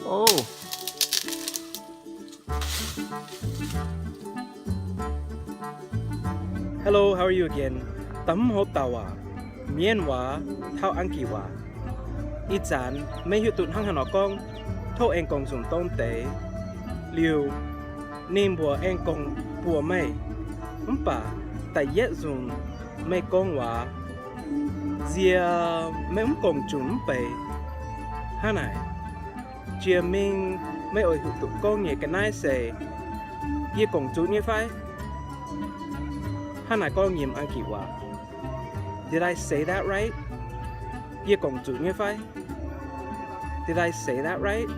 Oh. Hello, how are you again? Da'hmz hoz dauh aac, mienh waac taux Anki waac. Ih zanc meih hiuv duqv hnangv haaix nor gorngv, tov aengx gorngv nzunc dongh deix. Liuz ninh mbuo aengx gorngv buoz meih. Mv baac da'yietv nzunc meih gorngv waac, nziex meih mv gorngv zunc mv bei. Hnangv naaic, jiex mingh meih oix hiuv duqv gorngv nyei ga'naaiv se, yie gorngv zunc nyei fai? Hnangv naaic gorngv nyei Anki waac. Did I say that right? Yie gorngv zunc nyei fai? Did I say that right?